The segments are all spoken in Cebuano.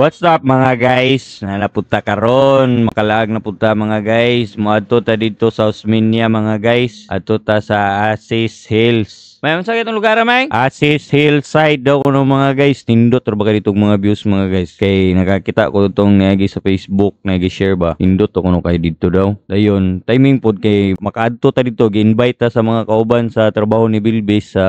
What's up, mga guys? Nanapunta karon, makalaag na punta, mga guys. Moadto ta dito sa Osmeña, mga guys. Adto ta sa Asis Hills. May unsa kitong lugar, may? Asis Hillside daw kuno, mga guys. Nindot ra ba dito mga views, mga guys? Kay nakakita ko tong niagi sa Facebook, niagi share ba. Nindot to kuno kay dito daw. Dayon, timing pod kay makaadto ta dito, gi-invite ta sa mga kauban sa trabaho ni Bilbis sa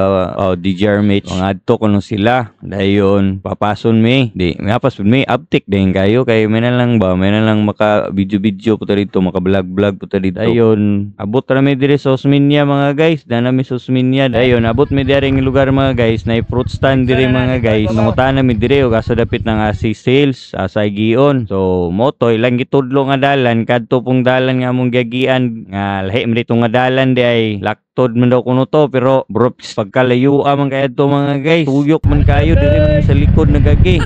DJR Mitch. Mga adto kuno sila. Dayon, papason mi. Di, mapas pud mi, uptick din kayo kay may na lang ba, may na lang maka video-video po ta dito, maka vlog-vlog po ta dito. Dayon, abot ra mi diri sa Osmeña, mga guys. Dana mi sa Osmeña. Dayon, abot mi diri ng lugar, mga guys, na fruit stand diri, mga guys. Nangutana mi diri og asa dapit ng Asis Hills, asa gion. So, moto ilang gitudlo nga dalan kadto pong dalan nga among giagian nga lahi man dito nga dalan di ay laktod man daw kuno to, pero bro, pagkalayo man kay adto, mga guys, tuyok man kayo diri man sa likod nagagi.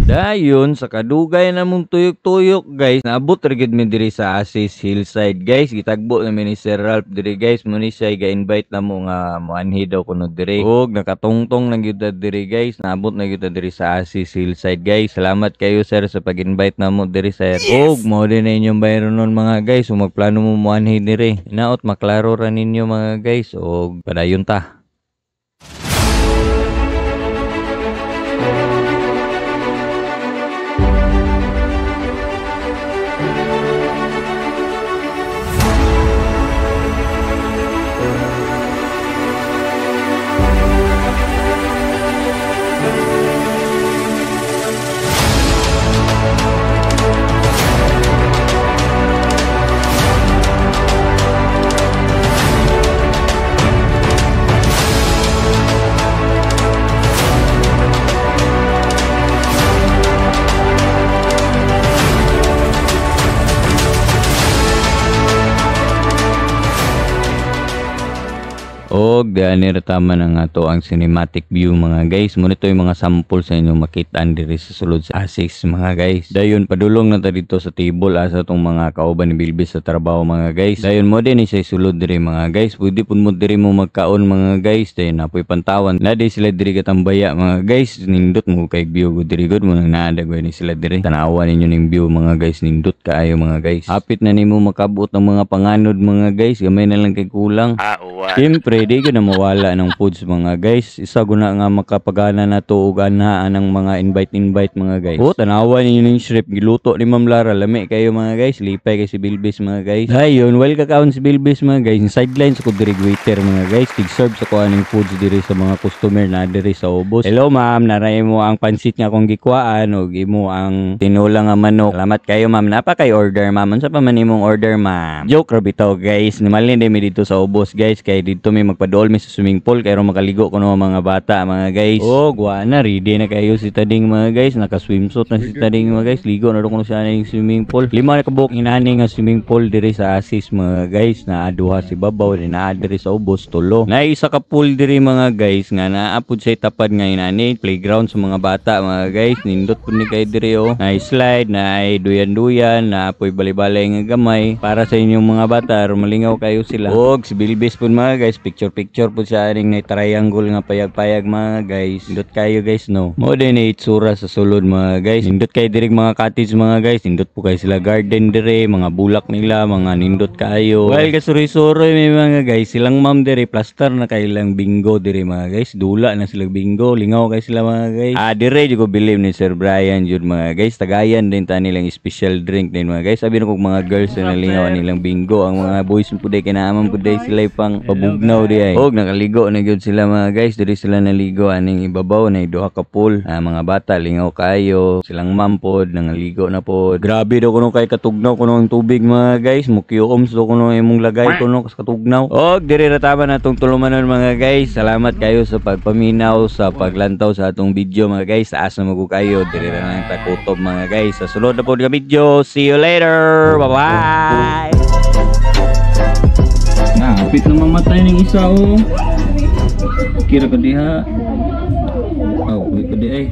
Dayon sa kadugay na mong tuyok-tuyok, guys, naabot ra gyud mi diri sa Asis Hillside, guys. Gitagbo na mi ni Sir Ralph diri, guys. Mo ni siya ga-invite na mo nga moanhi daw kuno diri. Og nakatungtong na gyud ta diri, guys. Naabot na gyud ta diri sa Asis Hillside, guys. Salamat kayo, sir, sa pag-invite namo diri, sir. Og mao din na inyong bayron nun, mga guys. Kung magplano mo moanhi diri, hinaot maklaro ra ninyo, mga guys. Og padayon ta. Og diani ra tama na nga to ang cinematic view, mga guys. Muna ito yung mga sample sa inyong makitaan diri sa sulod sa Asis, mga guys. Dayon padulong na ta dito sa table asa tong mga kauban ni Bilbis sa trabaho, mga guys. Dayon mo din siya sulod diri, mga guys. Pwede pud mo diri mo magkaon, mga guys. Dayon napoy pantawan. Na di sila diri katambaya, mga guys. Nindot mo kay view gud diri gud mo nang naadagway ni sila diri. Tanawa ninyo ning view, mga guys. Nindot kaayo, mga guys. Hapit na nimo makabot ng mga panganod, mga guys. Gamay na lang kay kulang. Siyempre, di ka na mawala ng foods, mga guys. Isa guna nga makapagana na to og anhaan ng mga invite-invite, mga guys. Oh, tanawa ninyo ning shrimp giluto ni Ma'am Lara. Lami kayo, mga guys. Lipay kay si Bilbis, mga guys. Dayon, well kakaon si Bilbis, mga guys. Sideline sa ko diri waiter, mga guys. Tig-serve sa kuha ning foods diri sa mga customer na diri sa ubos. Hello ma'am, naray mo ang pansit nga akong gikuhaan og imo ang tinola nga manok. Salamat kayo, ma'am. Napa kay order, ma'am? Unsa pa man imong order, ma'am? Joke ra bitaw, guys. Nimalin mi dito sa ubos, guys, kay dito mi magpadool mi sa swimming pool kay ron makaligo kuno ang mga bata, mga guys. Oh, guwa na, ready na kayo si Tading, mga guys. Naka swimsuit na si Tading, mga guys. Ligo na kuno siya ning swimming pool. Lima na kabuok inani nga swimming pool diri sa Asis, mga guys. Naa duha si babaw, din naa diri sa ubos tulo. Na isa ka pool diri, mga guys, nga naa pud say tapad nga inani playground sa mga bata, mga guys. Nindot pud ni kay diri oh. Na slide, na duyan-duyan, na apoy balay-balay nga gamay para sa inyong mga bata aron malingaw kayo sila. Og si Bilbis pud, mga guys, picture picture pud siya aning na triangle nga payag-payag, mga guys. Nindot kayo, guys, no. Mo din na itsura sa sulod, mga guys. Nindot kayo diri mga cottage, mga guys. Nindot po kayo sila garden diri, mga bulak nila, mga nindot kayo. Well, kasuroy-suroy may mga guys, silang ma'am diri plaster na kay ilang bingo diri, mga guys. Dula na sila bingo, lingaw kay sila, mga guys. Ah, dire jud ko believe ni Sir Brian jud, mga guys. Tagayan din ta nilang special drink din, mga guys. Sabi na kog mga girls na nalingaw nilang bingo, ang mga boys pud ay kinaaman pud ay sila pang pabugnaw di ay. Og nakaligo na gyud sila, mga guys. Diri sila naligo aning ibabaw na duha ka pool. Ah, mga bata lingaw kayo, silang ma'am pod nangaligo na pod. Grabe daw kuno kay katugnaw kuno ang tubig, mga guys. Mukiyooms daw kuno imong lagay kuno sa katugnaw. Og diri ra tama na atong tulumanon, mga guys. Salamat kayo sa pagpaminaw, sa paglantaw sa atong video, mga guys. Taas na mago kayo. Diri ra lang takutob, mga guys. Sa sulod na pod nga video. See you later. Bye bye. Hapit na mamatay ng isa oh. Kira ka diha. Oh, ka di ay.